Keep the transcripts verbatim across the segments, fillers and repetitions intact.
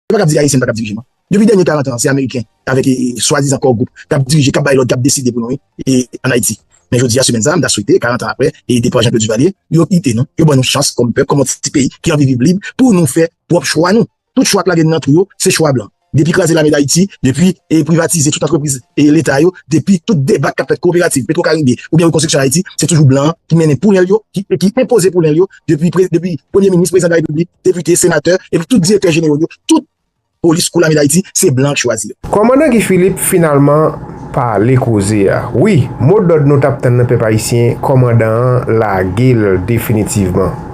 yo pa kab di Ayisyen pa kab dirije, non. Depi dènye karant an, se Ameriken, avèk e, swadizan core group, k ap dirije, k ap bay lòd, k ap deside pou nou, wi, e, ann Ayiti. Men jodi a, semèn sa a, m ta swete, karant an apre, e depò Jean-Claude Duvalier, yo kite nou, yo ban nou chans kòm pèp, kòm yon ti peyi ki anvi viv lib, pou nou fè pwòp chwa nou. Tout chwa k lage n nan twou yo, se chwa blan. Depi kraze lame Dayiti, depi e, privatize tout antrepriz e, Leta yo, depi tout debak k ap fèt, kooperativ, Petro Caribe, oubyen rekonstriksyon Ayiti, se toujou blan an ki mennen poulen l yo, ki, ki enpoze poulen l yo, depi, pre- depi premye minis, prezidan de la repiblik, depite, senatè, epi tout direktè jenerò yo, tout polis kou lame Dayiti, se blan k chwazi yo. Kòmandan Guy Philippe finalman pale koze a. Wi, modòd nou t ap tann nan pèp ayisyen, kòmandan an lage l definitivman.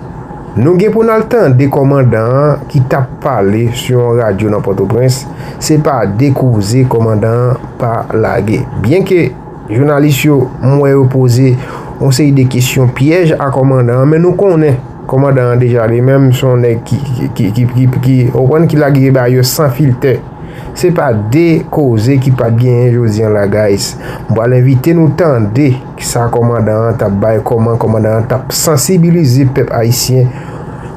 Nou gen pou n al tande kòmandan an ki t ap pale sou yon radyo nan Pòtoprens, se pa de koze kòmandan an pa lage. Byenke jounalis yo, m wè yo poze yon seri de kesyon pyèj a kòmandan an, men nou konnen kòmandan an deja li menm se yon nèg ki, ki, ki, ki, ki, ki, ou konprann, ki lage bagay yo san filtè. Se pa de koze ki pa t genyen jodi an la, guys. M pral envite nou tande sa kòmandan an t ap bay, kòman kòmandan an t ap sansibilize pèp ayisyen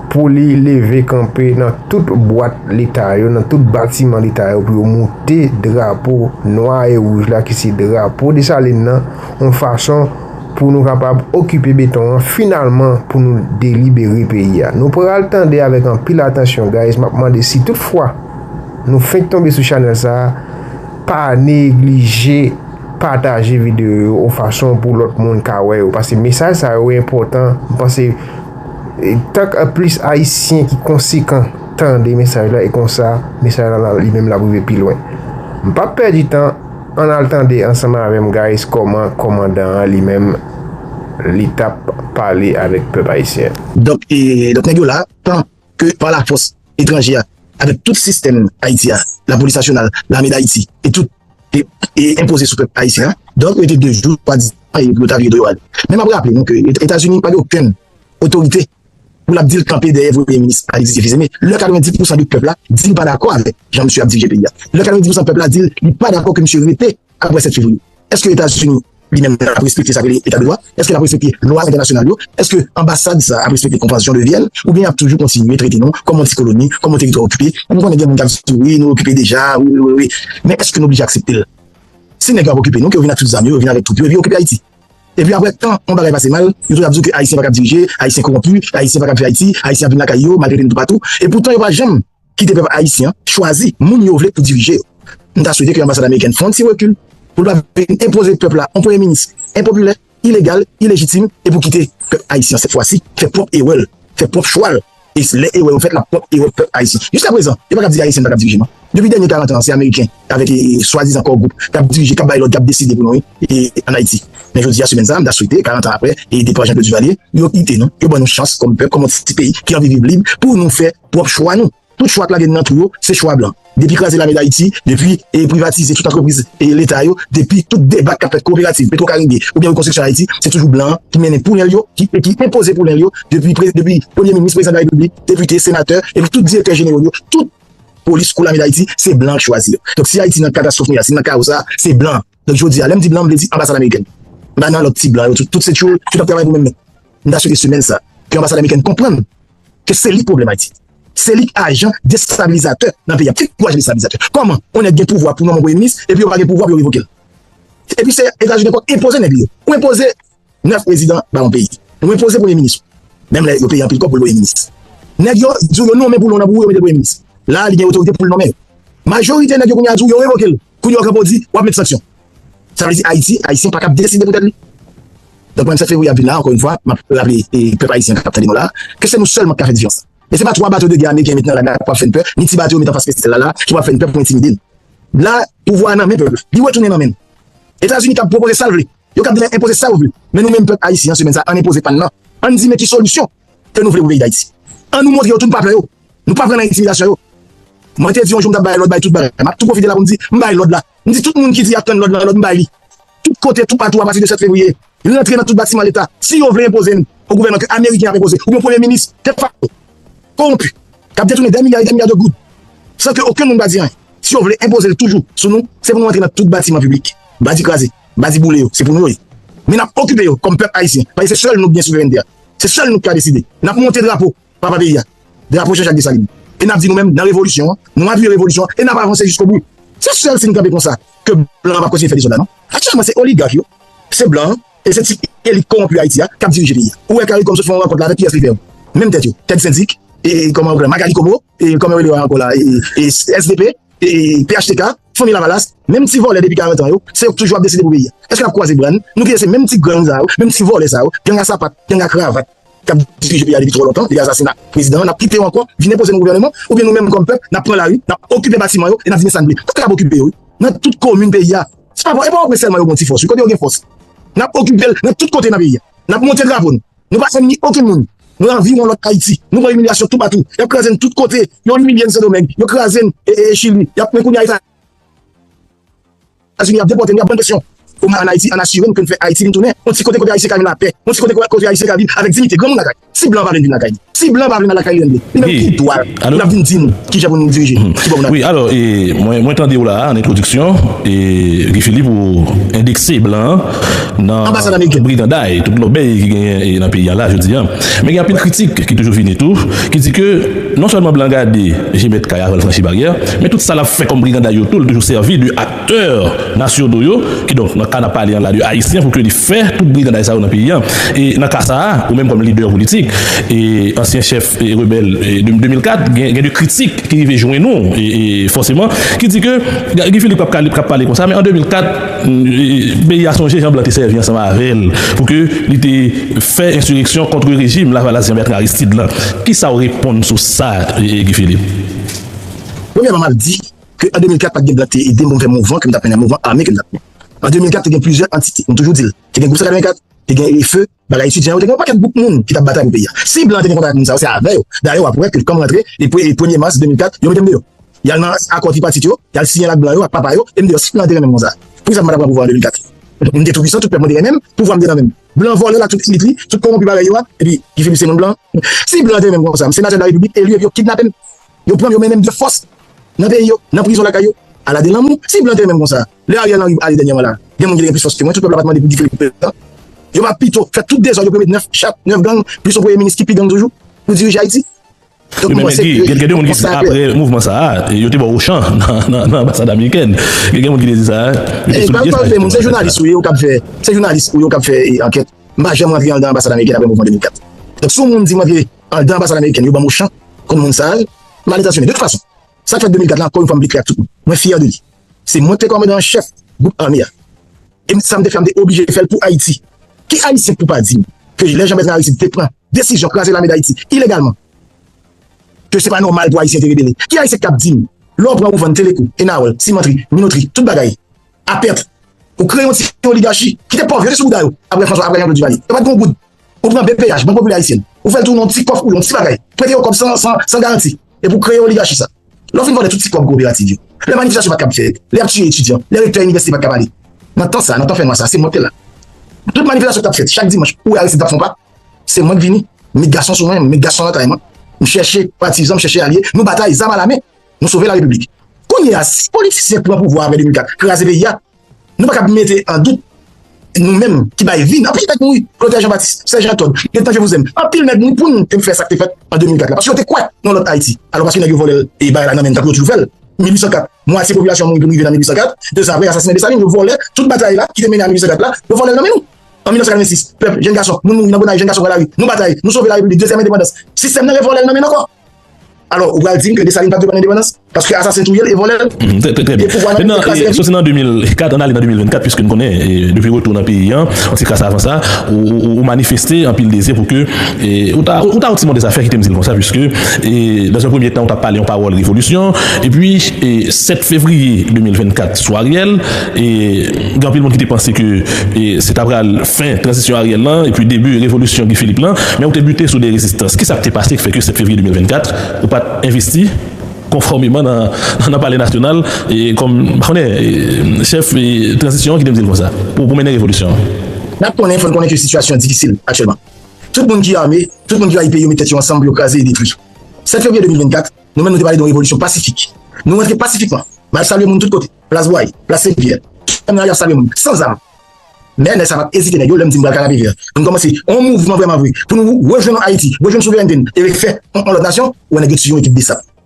pou li leve kanpe nan tout bwat Leta yo, nan tout batiman Leta yo, pou yo moute drapo nwa e wouj la, ki se drapo Desalin nan, yon fason pou nou kapab okipe beton an finalman, pou nou delibere peyi a. Nou pral tande avèk anpil atansyon, guys. M ap mande si tout fwa nou fenk tonbe sou chanèl sa a, pa neglije pataje videyo yo yon fason pou lòt moun ka wè yo, paske mesaj sa yo enpòtan. M panse e, tank plis ayisyen ki konsekan tande mesaj la, e konsa mesaj la, la li menm l ap rive pi lwen. M p ap pèdi tan, ann al tande ansanm avè m, guys, kòman kòmandan an li menm li t ap pale avèk pèp ayisyen. Donk, e, donk nèg yo la, tan ke pa lafòs etranje a, avèk tout sistèm Ayiti a, lapolis nasyonal, lame Dayiti, e tout, e, e enpoze sou pèp ayisyen an. Donk, rete de jou, swadizan, e yo ta vire do yo ale. Men m ap raple nou ke Etazini pa gen okenn otorite pou l ap di l kanpe dèyè premye minis Alexis Thio Fils-Aimé. Lè katrevendis pousan de pèp la di l pa dakò avèk jan misye ap dirije peyi a. Lè katrevendis pousan pèp la di l li pa dakò ke misye rete apre sèt fevriye. Èske Etazini li menm l ap respekte sa k rele eta de dwa? Èske l ap respekte lwa entènasyonal yo? Èske anbasad sa ap respekte konvansyon de Vyèn? Oubyen y ap toujou kontinye trete nou kòm yon ti koloni, kòm yon teritwa okipe? Nou konnen gen moun k ap di wi, nou okipe deja, wi, wi, wi, wi. Men èske nou oblije aksepte l? Si nèg yo ap okipe nou, ke yo vin ak tout zam yo, yo vin avèk twoup yo, epi yo okipe Ayiti. Epi apre, tan yon bagay pase mal, yo toujou ap di w ke Ayisyen pa kab dirije, Ayisyen kowonpi, Ayisyen pa kab fè Ayiti, Ayisyen ap vin lakay yo, maltrete nou toupatou. Epoutan, yo pa janm kite pèp ayisyen an chwazi moun yo vle pou dirije yo. M ta swete ke anbasad amerikèn fè yon ti rekil, pou l pa vin enpoze pèp la yon premye minis enpopilè, ilegal, ilejitim, e pou kite pèp ayisyen an, sèt fwa si, fè pwòp erè l, fè pwòp chwa l. E lè erè yo fèt, l ap pwòp erè pèp ayisyen. Jiskaprezan, yo pa kab di Ayisyen pa kab dirije, non. Depi dènye karant an, se Ameriken, avèk, e, swadizan core group, k ap dirije, k ap bay lòd, k ap deside pou nou, wi, e, ann Ayiti. Men jodi a, semèn sa a, m ta swete, karant an apre, e, depò Jean-Claude Duvalier, yo kite nou, yo ban nou chans kòm pèp, kòm yon ti peyi ki anvi viv lib, pou nou fè pwòp chwa nou. Tout chwa k lage n nan twou yo, se chwa blan. Depi kraze lame Dayiti, depi, e, privatize tout antrepriz, e, Leta yo, depi tout debak k ap fèt, kooperativ, Petro Caribe, oubyen rekonstriksyon Ayiti, se toujou blan an ki mennen poulen l yo, ki, ki enpoze poulen l yo, depi pre- depi premye minis, prezidan de la repiblik, depite, senatè, epi tout direktè jenerò yo, tout polis kou lame Dayiti, se blan k chwazi yo. Donk si Ayiti nan katastwòf nou ye a, si n nan kawo sa a, se blan. Donk jodi a, lè m di blan, m vle di anbasad amerikèn. M pa nan lòt ti blan yo, tout, tout se tchoul, tout ap travay pou menm nèg. M ta swete semèn sa, ke anbasad amerikèn konprann ke se li k pwoblèm Ayiti. Se li k ajan destabilizatè nan peyi a. Ki gwo ajan destabilizatè? Kòman yon nèg gen pouvwa pou nonmen premye minis, epi yo pa gen pouvwa pou yo revoke l? Epi se Etazini ankò k enpoze nèg li yo. Ou enpoze nèf prezidan ba yon peyi. Ou enpoze premye minis. Menm lè yo peye anpil kòb pou l premye minis. Nèg yo di w yo nonmen pou l nan bouro, yo mete premye minis. La, li gen otorite pou l nonmen yo. Majorite nèg yo kounye a di w yo revoke l. Kounye a w kanpe w di w ap met sanksyon. Sa vle di Ayiti, Ayisyen pa kab deside pou tèt li. Donk, menm sèt fevriye ap vin la, ankò yon fwa, m ap raple, e, pèp ayisyen k ap tande nou la, ke se nou sèlman k ka fè diferans la. E se pa twa bato de gè ameriken met nan lagad k ap fè n pè, ni ti bato yo met anfas Pestèl la la, ki ap fè n pè pou entimide n. La, pouvwa a nan men pèp la. Li retounen nan men n. Etazini kab pwopoze sa l vle. Yo kab vin enpoze sa yo vle. Men nou menm pèp ayisyen an, semèn sa a, ann enpoze pa n nan. Ann di men ki solisyon ke nou vle pou peyi Dayiti. Ann nou montre yo tou nou pa pè yo. Nou pa pran nan entimidasyon yo. Mwen te di yon jou m t ap bay lòd, bay tout bagay. M ap tou pwofite la pou m di, m bay lòd la. M di tout moun ki di y ap tann lòd nan lòd, m bay li. Tout kote, toupatou, apati de sèt fevriye, rantre nan tout batiman Leta. Si yo vle enpoze n yon gouvènman ke ameriken ap enpoze, oubyen yon premye minis defakto, kowonpi, k ap detounen dè milya e dè milya de goud, san ke okenn moun pa di anyen. Si yo vle enpoze l toujou sou nou, se pou nou antre nan tout batiman piblik. M pa di kraze, m pa di boule yo, se pou nou yo ye. Men n ap okipe yo kòm pèp ayisyen, paske se sèl nou k gen souverènte a. Se sèl nou k ka deside. N ap monte drapo papa peyi a, drapo Jean Jacques Dessalines. E n ap di nou menm, nan revolisyon an, nou apiye revolisyon an, e n ap avanse jiskobou. Se sèl si n kanpe konsa, ke blan an p ap kontinye fè dezòd la, non. Aktyèlman, se oligak yo, se blan an, e se ti elit kowonpi Ayiti a k ap dirije peyi a. Ou wè Caricom sot fè yon rankont la avèk kiyès li fè yo? Menm tèt yo. Tèt Sendik, e kòman yo rele Magali Komo, e kòman yo rele yo ankò la, e, e S D P, e P H T K, Fanmi Lavalas, menm ti vòlè depi karant an yo, se yo k toujou ap deside pou peyi a. Èske n ap kwaze bra n? Nou kite se menm ti gang sa yo, menm ti vòlè sa yo, gang a sapat, gang a kravat, k ap dirije peyi a depi twò lontan, depi asasina prezidan an, n ap kite yo ankò vin enpoze nou gouvèneman, oubyen nou menm kòm pèp, n ap pran lari, n ap okipe batiman yo e n ap di men sa n vle. Tout lè n ap okipe yo, wi. Nan tout komin peyi a. Se pa, e pa Opre sèlman yo gen yon ti fòs, wi. Kote yo gen fòs? N ap okipe l nan tout kote nan peyi a. N ap monte drapo n. Nou pa enmi okenn moun. Nou anvi yon lòt Ayiti. Nou pran imilyasyon toupatou. Y ap kraze n tout kote. Yo imilye n Sendomeng. Yo kraze n, e, e, Chili. Y ap, men kounye a, Etazini ap depòte n, y ap ban n presyon. Omwen ann Ayiti, ann asire n ke n fè Ayiti vin tounen yon ti kote kote Ayisyen ka vin lapè. Yon ti kote kote Ayisyen ka viv avèk diyite, granmoun lakay. Si blan pa vle n vin lakay li, si blan pa vle n al lakay li, li menm ki dwa l ap vin di n kijan pou n dirije, ki bò pou n ale. Wi, alò, e, mwen, mwen tande w la a, an entwodiksyon, e, Guy Philippe, ou endekse blan an nan briganday, tout lòbèy ki genyen, e, nan peyi a la, jodi a. Men gen anpil kritik ki toujou vini tou, ki di ke non sèlman blan gade je mèt kay avan l franchi baryè, men tout sa l ap fè kòm briganday yo tou, l toujou sèvi de aktè nasyonal yo, kidonk, nan ka n ap pale an la de Ayisyen, pou ke li fè tout briganday sa yo nan peyi a. E nan ka sa a, ou menm kòm lidè politik, e ansyen chèf, e rebèl, e de, de mil kat, gen, gen de kritik ki rive jwenn ou, e, e fòseman, ki di ke Guy Philippe p ap, p ap pale konsa, men an de mil kat, e, peyi a sonje jan blan te sèvi ansanm avè l pou ke li te fè ensireksyon kont rejim Lavalas Jean Bertrand Aristide lan. Kisa w reponn sou sa, e, e, Guy Philippe? Premyèman, m ap di ke an de mil kat, pa t gen blan ki te ede m pou m fè mouvman ke m t ap mennen, mouvman ame ke m t ap mennen. An de mil kat, te gen plizyè antite. M toujou di l, te gen gwoup san katreven kat, te gen F E, bagay etidyan yo, te gen yon pakèt gwoup moun ki t ap batay pou peyi a. Si blan te gen kontak ak moun sa yo, se avè yo. Dayè, w ap wè ke kòm rantre, e pre-, e premye mas de mil kat, yo mete m deyò. Y al nan akò tripatit yo, y al siyen l ak blan yo, ak papa yo, e m deyò. Si blan te renmen m konsa, poukisa m pa t ap pran pouvwa an de mil kat? M te toupisan, tout pèp mwen te renmen m, pouvwa m te nan men m. Blan vòlè l ak tout elit li, tout kowonpi bagay yo a, epi Guy Philippe se moun blan. Si blan te renmen m konsa, m senatè de la repiblik eli, epi yo kidnape m. Yo pran m, yo mennen m de fòs nan peyi yo, nan prizon lakay yo. Ala de lanmou, si blan te renmen m konsa. Lè Ariel Henry ale dènyèman la, gen moun ki te gen plis fòs ke mwen, tout pèp la pa t mande pou Guy Philippe prezidan. Yo pa pito fè tout dezòd, yo pou yo met nèf chat, nèf gang, plis yon premye minis ki pi gang toujou, pou dirije Ayiti. Donk, wi, men, men, mwen, se gen, gen, gen de moun ki di apre mouvman sa a, e, yo te ba w ochan nan, nan, nan anbasad amerikèn. Gen, gen moun ki te di sa, yo te souliye sa, jisteman. Se jounalis ou yo k ap fè, se jounalis ou yo k ap fè, e, ankèt. M pa janm rantre anndan anbasad amerikèn apre mouvman de mil kat. Donk, si yon moun di m rantre anndan anbasad amerikèn, yo ban m ochan kont moun sa a, m al Etazini. De tout fason, sa k fèt de mil kat la, ankò yon fwa, m vle klè ak tout moun. Mwen fyè de li. Se mwen ki te kòmandan an chèf gwoup ame a. E m, sa m te fè a, m te oblije fè l pou Ayiti. Ki Ayisyen k pou pa di m ke lè Jean Bertrand Aristide te pran desizyon kraze lame Dayiti ilegalman, ke se pa nòmal pou Ayisyen te rebele? Ki Ayisyen k ap di m, lè w pran ou vann Teleco, Enawòl, Simantri, Minotri, tout bagay, a pèt, ou kreye yon ti oligachi ki te pòv, yo te sou bouda yo, apre François, apre Jean-Claude Duvalier. Yo pa t gen yon goud. Ou pran B P H, Bank Popilè Ayisyèn, ou fè l tounen yon ti kòf pou yo, yon ti bagay, prete yo kòb san, san, san garanti, epi w kreye oligachi sa. Lè w fin vòlè tout ti kòb kooperativ yo, lè manifestasyon pa t kab fèt, lè y ap tiye etidyan, lè rektè inivèsite pa t kab ale, nan tan sa, nan tan fènwa sa, se mwen ki te la. Tout manifestasyon k t ap fèt chak dimanch, ou wè Aristide t ap fè yon pa, se mwen k vini, m met gason sou mwen, m met gason lakay mwen, m chèche patizan, m chèche alye, nou batay, zam alamen, nou sove larepiblik. Kounye a, si politisyen pran pouvwa apre de mil kat, kraze peyi a, nou pa kab mete an dout nou menm ki bay vi n, anpil tèt mouri, Clotaire Jean Baptiste, Sergent Todd, Gaétan Je Vous Aime, anpil nèg mouri pou n te fè sa k te fèt an de mil kat la, paske yo te kwè nan lòt Ayiti. Alò, paske nèg yo vòlè, e, bagay la nan men n, tankou yo toujou fè l. Mil uit san kat, mwen, se popilasyon mouri pou n rive nan mil uit san kat, de zan apre, asasen Desalin, yo vòlè tout batay la ki te mennen a mil uit san kat la, yo vòlè l nan men nou. An mil nèf san katrevensis, pèp, jèn gason, moun mouri nan Gonnaiv, jèn gason pran lari, nou batay, nou sove larepiblik, dezyèm endepandans. Sistèm nan revòlè l nan men n ankò. Alò, ou pral di m ke Desalin pa t dwe pran lendepandans? Paske asasen touye l e vòlè l? Mhm, trè, trè, trè byen. E pouvwa nan men l kraze. Mentnan, e, soti nan de mil kat, ann ale nan de mil vennkat, piske n konnen, e, depi retou nan peyi a, yon ti kras avan sa, ou, ou, ou manifeste anpil dezi pou ke, e, ou ta, ou ta yon timoun de zafè, kite m di l konsa, piske, e, dans un premier temps, ou ta pale yon pawòl revolisyon, epi, e, sèt fevriye de mil vennkat, sou Ariel, e, gen anpil moun ki te panse ke, e, se ta pral fen tranzisyon Ariel lan, epi debi revolisyon Guy Philippe lan, men ou te bite sou de rezistans. Kisa k te pase ki fè ke sèt fevriye de mil vennkat, ou pa t envesti konfòmeman nan, nan Palè Nasyonal, e kòm, pa konnen, e, chèf, e, tranzisyon an, kite m di l konsa, pou, pou mennen revolisyon an? N ap konnen, fò n konnen ke sitiyasyon an difisil aktyèlman. Tout moun ki ame, tout moun ki rayi peyi yo met tèt yo ansanm pou yo kraze e detwi. Sèt fevriye de mil vennkat, nou menm nou te pale de yon revolisyon pasifik. Nou rantre pasifikman. M al salye moun tout kote. Plas Bway, Plas Senpyè. Tout moun al ap salye moun, san zam. Men nèg sa pa t ezite, nèg yo, lè m di m pral Kanapevè, pou n kòmanse yon mouvman vrèman vre, pou nou rejwenn Ayiti, rejwenn souverènte n, e refè yon, yon lòt nasyon, ou wè nèg yo tiye yon ekip BSAP.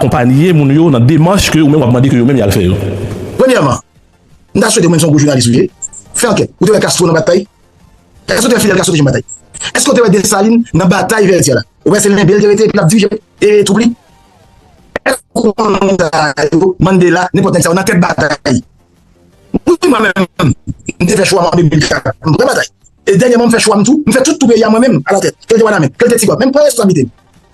akonpaye moun yo nan demach ke ou menm w ap mande ke yo menm y al fè yo? Premyèman, m ta swete ou menm se yon gwo jounalis ou ye. Fè ankèt. Ou te wè Castro nan batay? Èske w te wè Fidel Castro te janm batay? Èske w te wè Desalin nan batay Vètyè la? Ou wè se lenbe l te rete epi l ap dirije e twoup li? Èske w konnen moun sa yo, Mandela, nenpòt nèg sa yo nan tèt batay? Wi, mwen menm, m te fè chwa m an de mil kat, m pran batay. E dènyèman, m fè chwa m tou, m fè tout tou peyi a mwen menm, alatèt. Ke l te Wanament, ke l te Tigòv, men m pran responsablite m.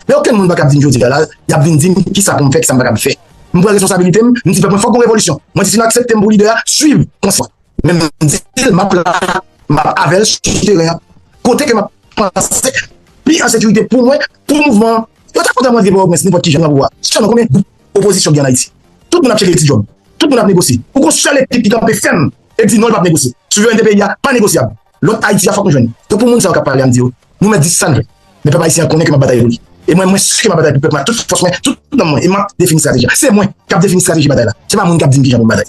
Men okenn moun pa kab di m jodi a la, y ap vin di m kisa pou m fè, kisa m pa kab fè. M pran responsabilite m, m di pèp mwen fòk gon revolisyon. Mwen di si nou aksepte m pou lidè a, swiv konsa. Men m di l, m ap la, m ap avè l sou teren an. Kote ke m ap panse pi an sekirite pou mwen, pou mouvman an. Yo ta kontan mwen antre Pòtoprens nenpòt kijan nan pouvwa. Sèlman konbyen gwoup opozisyon ki gen an Ayiti? Tout moun ap chèche ti djòb. Tout moun ap negosye. Ou gon sèl ekip ki kanpe fèm e di non, l p ap negosye. Souverènte peyi a pa negosyab. Lòt Ayiti a fòk nou jwenn. Donk pou moun sa yo k ap pale a, m di yo, nou mèt di sa n vle. Men pèp ayisyen an konnen ke m ap batay pou li. E mwen, mwen si ke m ap batay pou pèp mwen ak tout fòs mwen, tout nanm mwen. E m ap defini estrateji a. Se mwen k ap defini estrateji batay la. Se pa moun k ap di m kijan pou m batay.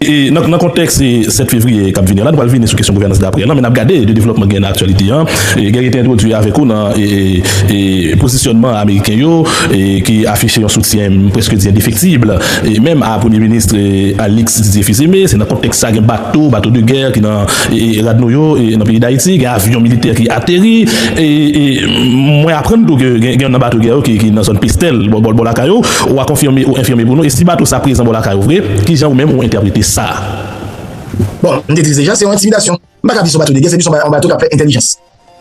E nan, nan kontèks e, sèt fevriye k ap vini an la, nou pral vini sou kesyon gouvènans daprè an, men n ap gade de devlòpman gen nan aktyalite an. E, Guerrier te entwodui avèk ou nan e, e, pozisyònman ameriken yo e, ki afiche yon soutyen prèske di endefektib, e menm a Premye Minis e, Alix Didier Fils-Aimé. Se nan kontèks sa gen bato, bato de gè ki nan e, e, rad nou yo e, nan peyi Dayiti, gen avyon militè ki ateri. E, e, mwen aprann tou ke gen, gen nan bato gè yo ki, ki nan zòn Pestèl, bò, bò, bò lakay ou, ou a konfime ou enfime pou nou. E si bato sa prezan bò lakay ou vre, kijan ou menm ou entèprete sa? Bon, m te di deja, se yon entimidasyon. M pa ka di se yon bato de gè, se plis yon ba- yon bato k ap fè entèlijans.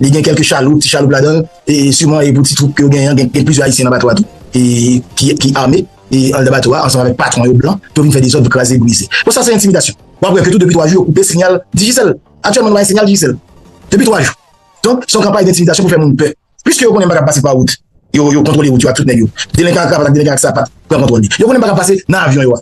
Li gen kèlke chaloup, ti chaloup ladan l, e siman e pou ti twoup ke yo genyen an, gen, gen plizyè Ayisyen nan bato a tou, e ki, ki ame, e anndan bato a, ansanm avèk patwon yo blan, pou yo vin fè dezòd, kraze, brize. Bon, sa se entimidasyon. W ap wè ke tou depi twa jou, yo koupe sinyal Digicel. Aktyèlman, nou pa gen sinyal Digicel. Depi twa jou. Donk, se yon kanpay d entimidasyon pou fè moun pè. Piske yo konnen m pa ka pase pa wout, yo, yo kontwole wout yo ak tout nèg yo. Delenkan ak kravat ak delenkan ak sapat pran kontwòl li. Yo konnen m pa ka pase nan avyon yo a.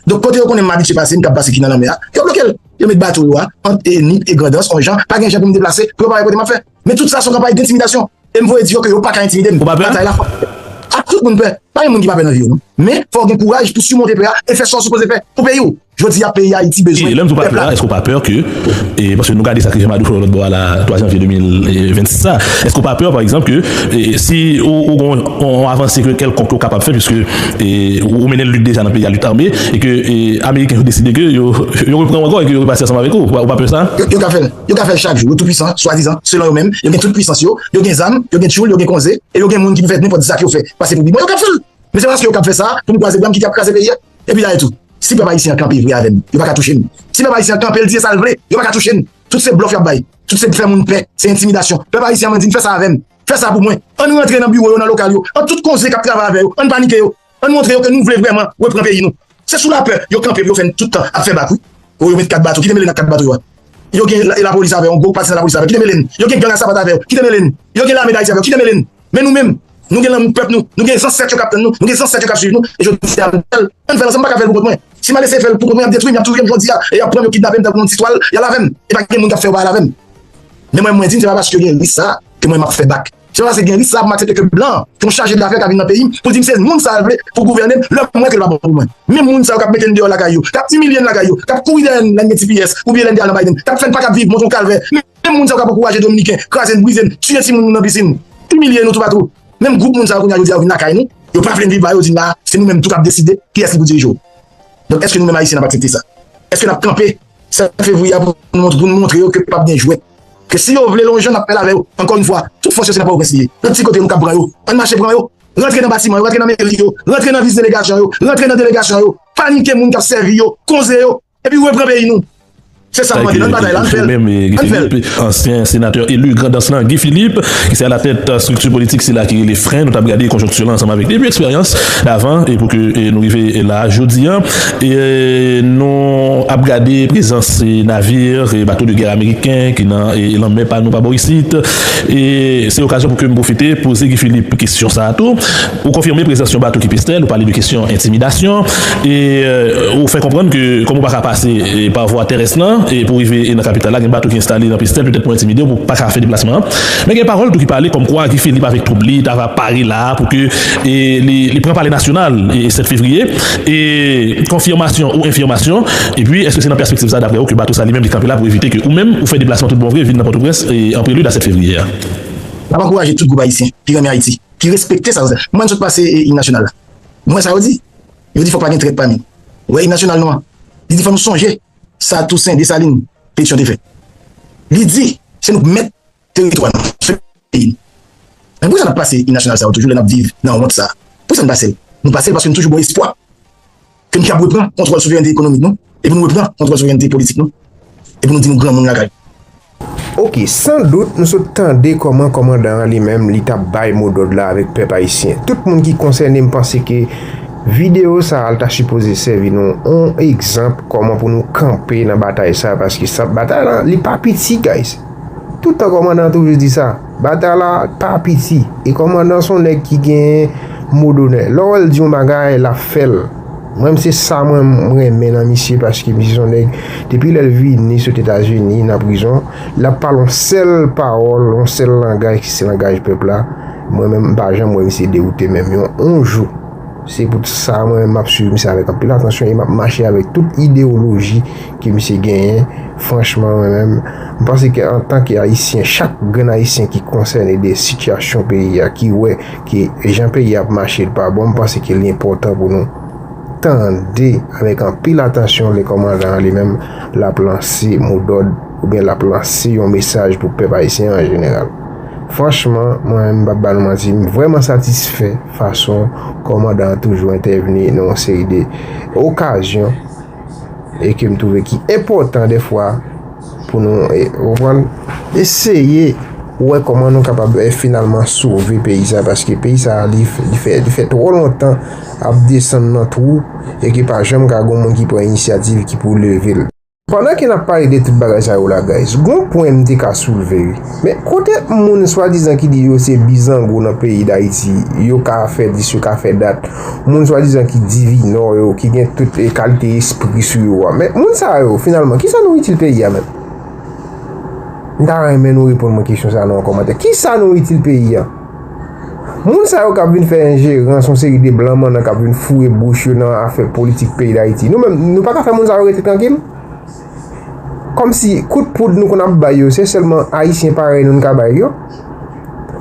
Donk, kote yo konnen m abitye pase, m ka pase ki nan lanmè a, yo bloke l. Yo met bato yo a ant e, Nip e Grandans, on jan, pa gen jan pou m deplase, pou yo pa wè kote m ap fè. Men tout sa se yon kanpay d entimidasyon. E m voye di yo ke yo pa ka entimide m. Ou pa pè? Batay la fò. Ak tout moun pè. Pa gen moun ki pa pè nan vi yo, non. Men, fò w gen kouraj pou simonte pè a e fè sa w sipoze fè pou peyi w. Jodi a, peyi Ayiti bezwen pèp la. E lè m di w pa pè a, èske w pa pè ke, e, paske nou gade sa ke Jean Madou fè lòt bò a la, twa janvye de mil vennsis sa, èske w pa pè, pa egzanp, ke e, si ou, ou gon yon avanse ke kèlkonk yo kapab fè, piske e, ou, ou mennen lit deja nan peyi a, lit ame, e ke e, Ameriken yo deside ke yo, yo repran w ankò e ke yo repase ansanm avèk ou, ou pa, ou pa pè sa? Yo, yo ka fè l. Yo ka fè l chak jou. Yo toupwisan, swadizan, selon yo menm. Yo gen tout pwisans yo. Yo gen zam, yo gen tchoul, yo gen konze. E yo gen moun ki pou fè nenpòt zak yo fè pase pou pi bon. Yo ka fè l. Men se paske yo ka fè sa pou m kwaze bra m kite y ap kraze peyi a. Epi dayè tou, Si pèp ayisyen an kanpe vre avè m, yo pa ka touche m. Si pèp ayisyen an kanpe, l di se sa l vle, yo pa ka touche m. Tout se blòf y ap bay. Tout se fè moun pè, se entimidasyon. Pèp ayisyen an, mwen di n fè sa avè m. Fè sa pou mwen. Ann rantre nan biwo yo, nan lokal yo, an tout konze k ap travay avè yo, ann panike yo. Ann montre yo ke nou vle vrèman repran peyi nou. Se sou lapè yo kanpe pou yo fè n tout tan ap fè bak, wi. O, yo met kat bato. Kite mele n ak kat bato yo a. Yo gen la- lapolis avè yo, yon gwo pati nan lapolis avè yo. Kite mele n. Yo gen gang a sapat avè yo. Kite mele n. Yo gen lame Dayiti avè yo. Kite mele n. Men nou menm, nou gen lanmou pèp nou. Nou gen zansèt yo k ap tann nou. Nou gen zansèt yo k ap swiv nou. E jodi a, m di l, ann fè l ansanm, m pa ka fè l pou kont mwen. Si m al eseye fè l pou kont mwen, y ap detwi m, y ap touye m jodi a. E y ap pran m, yo kidnape m, y ap pran m ti twal, y al avè m. E pa gen moun k ap fè yo pa al avè m. Men mwen, mwen di n se pa paske gen risk sa a ke mwen m ap fè bak. Se pa paske gen risk sa a pou m aksepte ke blan, ke yon chaje dafè ka vin nan peyi m, pou di m se moun sa a l vle pou gouvène m, lè m wè ke l pa bon pou mwen. Menm moun sa yo k ap mete n deyò lakay yo, k ap imilye n lakay yo, k ap kouri dèyè n lè n gen T P S oubyen lè n te al nan Biden, k ap fè n pa ka viv, montre yon kalvè. Menm moun sa yo k ap ankouraje Dominiken, kraze n, brize n, tiye timoun nou nan pisin, imilye nou toupatou. Menm gwoup moun sa yo kounye a jodi a yo vin lakay nou, yo pa vle n viv la, yo di n la, se nou menm tou k ap deside kiyès ki pou dirije w. Donk, èske nou menm Ayisyen n ap aksepte sa? Èske n ap kanpe sèt fevriye a pou n mont- pou n montre yo ke p ap gen jwèt? Ke si yo vle lonjan, n ap fè l avè yo. Ankò yon fwa, tout fòs yo se nan Pòtoprens li ye. Nan ti kote nou k ap pran yo. Ann mache pran yo. Rantre nan batiman yo, rantre nan meri yo, rantre nan vis delegasyon yo, rantre nan delegasyon yo. Panike moun k ap sèvi yo, konze yo, epi repran peyi nou. Se sa m mande, ann batay la, ann fè l. Menm, eh, Guy Ann fè l. Philippe, ansyen senatè eli Grandans lan, Guy Philippe, ki se alatèt, eh, estrikti politik sila ki rele Fren. Nou t ap gade konjonkti la ansanm avèk li. Epi eksperyans davan, e pou ke, eh, nou rive la jodi a. E, eh, nou ap gade prezans, eh, navir, eh, bato de gè ameriken ki nan, eh, lanmè pa nou pa bò isit. E se okazyon pou ke m pwofite poze Guy Philippe kesyon sa a tou. Ou konfime prezans yon bato ki Pestèl, ou pale de kesyon entimidasyon, e, euh, ou fè konprann ke kòm ou pa ka pase, e, pa vwa terès lan, e pou rive, e, nan kapital la, gen bato ki enstale nan Pestèl, petèt pou entimide w, pou pa ka fè deplasman an. Men gen pawòl tou ki pale kòmkwa Guy Philippe avèk twoup li ta va pare la a pou ke, e, li, li pran Palè Nasyonal, e, sèt fevriye, e konfimasyon ou enfirmasyon, epi èske se nan pèspektiv sa, daprè ou, ke bato sa li menm li kanpe la pou evite ke ou menm ou fè deplasman tout bon vre vin nan Pòtoprens, e, an prelid a sèt fevriye a? N ap ankouraje tout gwoup ayisyen ki renmen Ayiti, ki respekte sa. Mwen, m sot pase, e, im nasyonal la. Mwen, sa yo di? Yo di fòk pa gen trèt pami nou. Ou wè im nasyonal nou an? Li di fò nou sonje sa Tousen, Desalin, Petyon te fè. Li di se nou k mèt teritwa nou, se peyi nou. Men poukisa n ap pase im nasyonal sa yo toujou lè n ap viv nan wont sa? Poukisa n pase l? Nou pase l paske nou toujou gen yon espwa ke n kab repran kontwòl souverènte ekonomik nou, epi nou repran kontwòl souverènte politik nou, epi nou di nou granmoun lakay. Oke, san dout, nou sot tande kòman kòmandan an li menm, li t ap bay modòd la avèk pèp ayisyen. Tout moun ki konsène, m panse ke videyo sa a, l ta sipoze sèvi nou yon egzanp kòman pou nou kanpe nan batay sa a, paske sa, batay la, li pa piti, guys. Tout tan kòmandan an toujou di sa, batay la pa piti. E kòmandan se yon nèg ki gen mo donè. Lè w wè l di yon bagay, l ap fè l. Mwen menm se sa mwen m renmen nan misye, paske misye se yon nèg, depi lè l vini sot Etazini nan prizon, l ap pale yon sèl pawòl, yon sèl langaj ki se langaj pèp la. Mwen menm m pa janm wè misye dewoute menm yon, yon jou. Se pou sa mwen menm m ap swiv misye avèk anpil atansyon e m ap mache avèk tout idewoloji ke misye genyen. Franchman, mwen menm, m panse ke antanke Ayisyen, chak grenn Ayisyen ki konsène de sitiyasyon peyi a, ki wè ke jan peyi a ap mache, l pa bon, m panse ke li enpòtan pou nou tande avèk anpil atansyon lè kòmandan an li menm l ap lanse modòd oubyen l ap lanse yon mesaj pou pèp ayisyen an jeneral. Franchman, mwen menm, m p ap ba nou manti, m vrèman satisfè fason kòmandan an toujou entèvni nan yon seri de okazyon e ke m twouve ki enpòtan dèfwa pou nou, e, konprann, eseye wè kòman nou kapab, e, finalman sove peyi sa, paske peyi sa, li, li fè, li fè twò lontan ap desann nan twou e ke pa janm ka gen yon moun ki pran inisyativ ki pou leve l. Pandan ke n ap pale de tout bagay sa yo la, guys, gon pwen m te ka soulve, wi. Men kote moun swadizan ki di yo se bizango nan peyi Dayiti, yo ka fè dis, yo ka fè dat, moun swadizan ki divinò yo, ki gen tout, e, kalite espri sou yo a. Men moun sa yo, finalman, kisa nou itil peyi a menm? M ta renmen nou reponn mwen kesyon sa a nan yon kòmantè. Kisa nou itil peyi a? Moun sa yo k ap vin fè enjerans, yon seri de blan mannan k ap vin foure bouch yo nan afè politik peyi Dayiti. Nou menm, nou pa ka fè moun sa yo rete trankil? Kòmsi kout poud nou konn ap bay yo, se sèlman Ayisyen parèy nou n ka bay yo.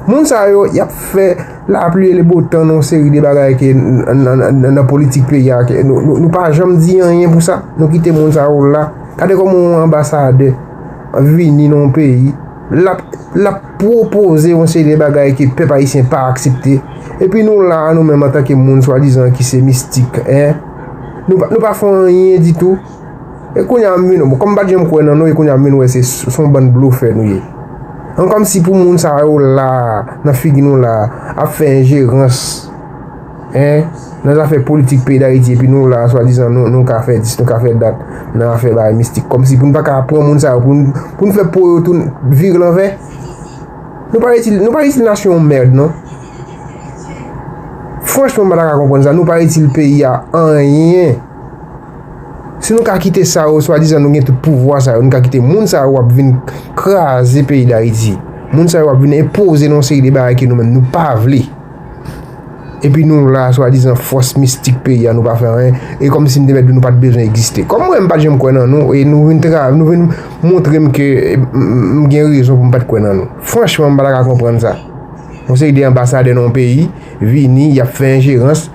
Moun sa yo, y ap fè lapli e le botan nan yon seri de bagay ke n-, nan, nan, nan, nan politik peyi a, ke nou, nou, nou pa janm di anyen pou sa. Nou kite moun sa yo la. Gade kòman yon anbasadè vini nan yon peyi, l ap, l ap pwopoze yon seri de bagay ke pèp ayisyen pa aksepte. Epi nou la a, nou menm antanke moun swadizan ki se mistik, en, Nou pa, nou pa fè anyen ditou. E kounye a m vin, bon, kòm m pa t janm kwè nan nou, e kounye a m vin wè se, se yon bann blofè nou ye. An kòmsi pou moun sa yo la, nan figi nou la, ap fè enjerans, en, nan zafè politik peyi Dayiti, epi nou la, swadizan, nou, nou ka fè dis, nou ka fè dat, nan afè bagay mistik. Kòmsi pou n pa ka pran moun sa yo, pou n, pou n fè po yo tounen vire lanvè. Nou pa itil, nou pa itil nasyon yon mèd, non. Franchman, m pa ta ka konprann sa. Nou pa itil peyi a anyen. Si nou ka kite sa yo, swadizan nou gen tout pouvwa sa yo, nou ka kite moun sa yo ap vin kraze peyi Dayiti. Moun sa yo ap vin enpoze nou yon seri de bagay ke nou menm nou pa vle. Epi nou la, swadizan fòs mistik peyi a, nou pa fè anyen. E kòmsi m te mèt di nou pa t bezwen egziste. Kòm mwen, m pa t janm kwè nan nou, e nou vin tra, nou vin montre m ke, e, m, m gen rezon pou m pa t kwè nan nou. Franchman, m pa ta ka konprann sa. Yon seri de anbasadè nan yon peyi, vini, y ap fè enjerans,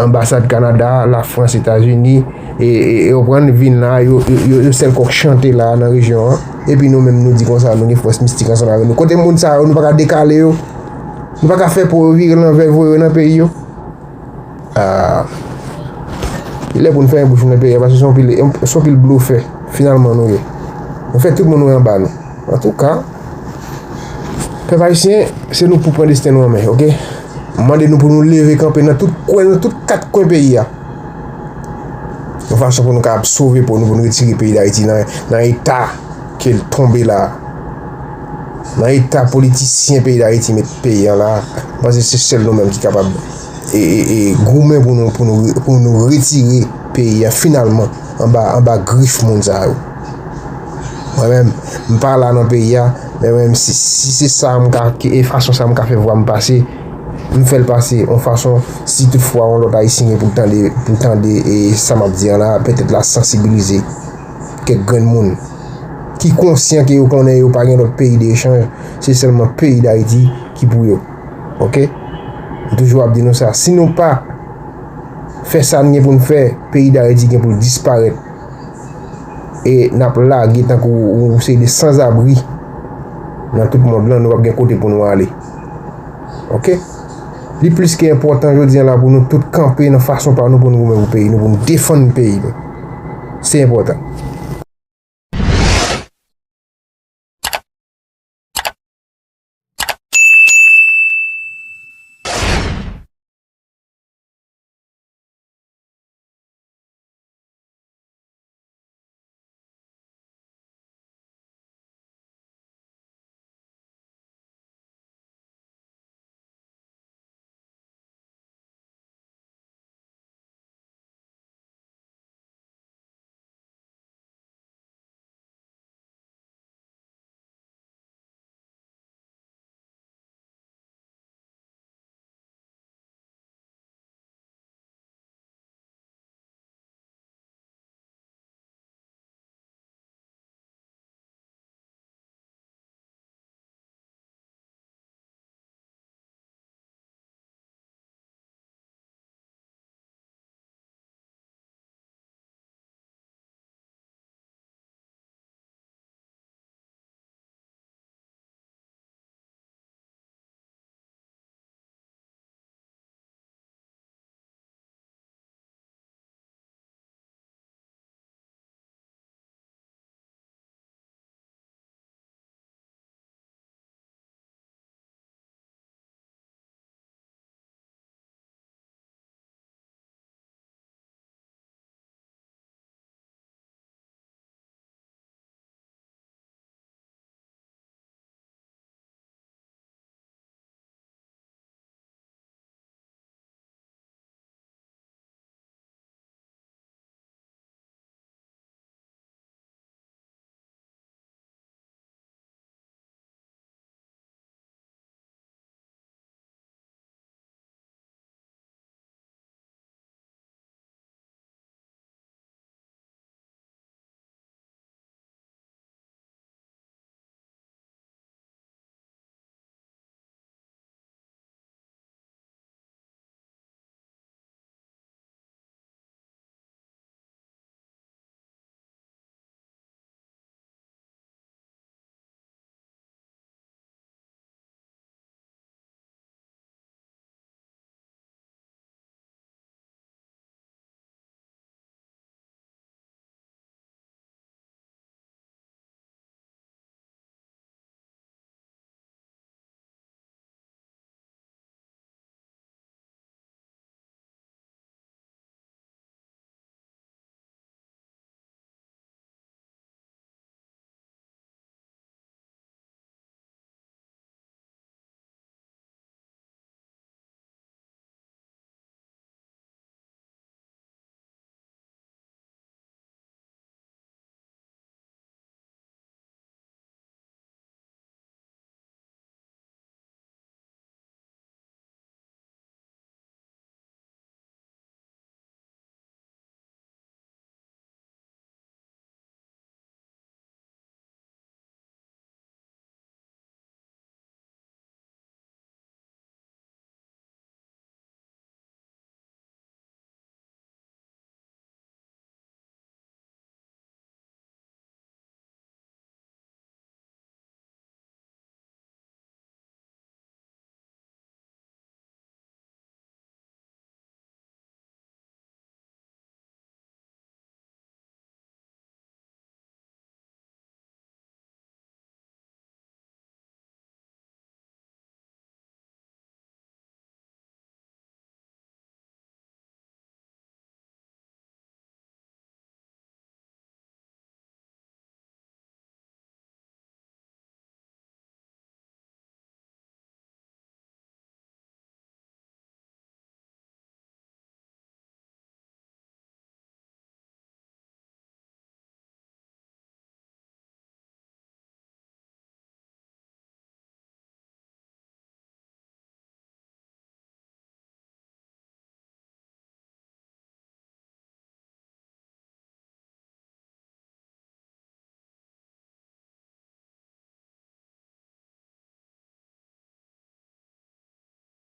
anbasad Kanada, Lafrans, Etazini, e, e, e, ou konprann, vin la, yo, yo, yo, yo sèl kòk chante la nan rejyon an. Epi nou menm, nou di konsa, nou gen fòs mistik ansanm avè nou. Kote moun sa yo, nou pa ka dekale yo? Nou pa ka fè po yo vire lanvè, voye yo nan peyi yo? Ah. Li lè pou n fèmen bouch nou nan peyi a, paske se yon pil, se yon pil blofè, finalman, nou ye. Nou fè tout moun wè anba nou. Antouka, pèp ayisyen, se nou pou pran desten nou an men, oke? M mande nou pou nou leve kanpe nan tout kwen, nan tout kat kwen peyi a. Yon fason pou nou kapab sove po nou, pou nou retire peyi Dayiti nan, nan eta ke l tonbe la. Nan eta politisyen peyi Dayiti met peyi an la, m panse se sèl nou menm ki kapab e, e, e goumen pou nou, pou nou, pou nou retire peyi an finalman anba, anba grif moun sa yo. Mwen menm, m pa la nan peyi a, men mwen menm, si, si se sa m ka, e fason sa m ka fè vwa m pase, m fè l pase yon fason, si toutfwa yon lòt ayisyen gen pou l tande, pou l tande, e sa m ap di an la, petèt l a sansibilize kèk grenn moun ki konsyan ke yo konnen yo pa gen lòt peyi de echanj, se sèlman peyi Dayiti ki pou yo. Oke? M toujou ap di nou sa. Si nou pa fè sa n gen pou n fè, peyi Dayiti gen pou l disparèt. E n ap lage tankou yon seri de sanzabri nan tout mond lan, nou p ap gen kote pou nou ale. Oke? Li plis ke enpòtan jodi a la pou nou tout kanpe nan fason pa nou pou nou goumen pou peyi nou, pou nou defann peyi nou. Se enpòtan.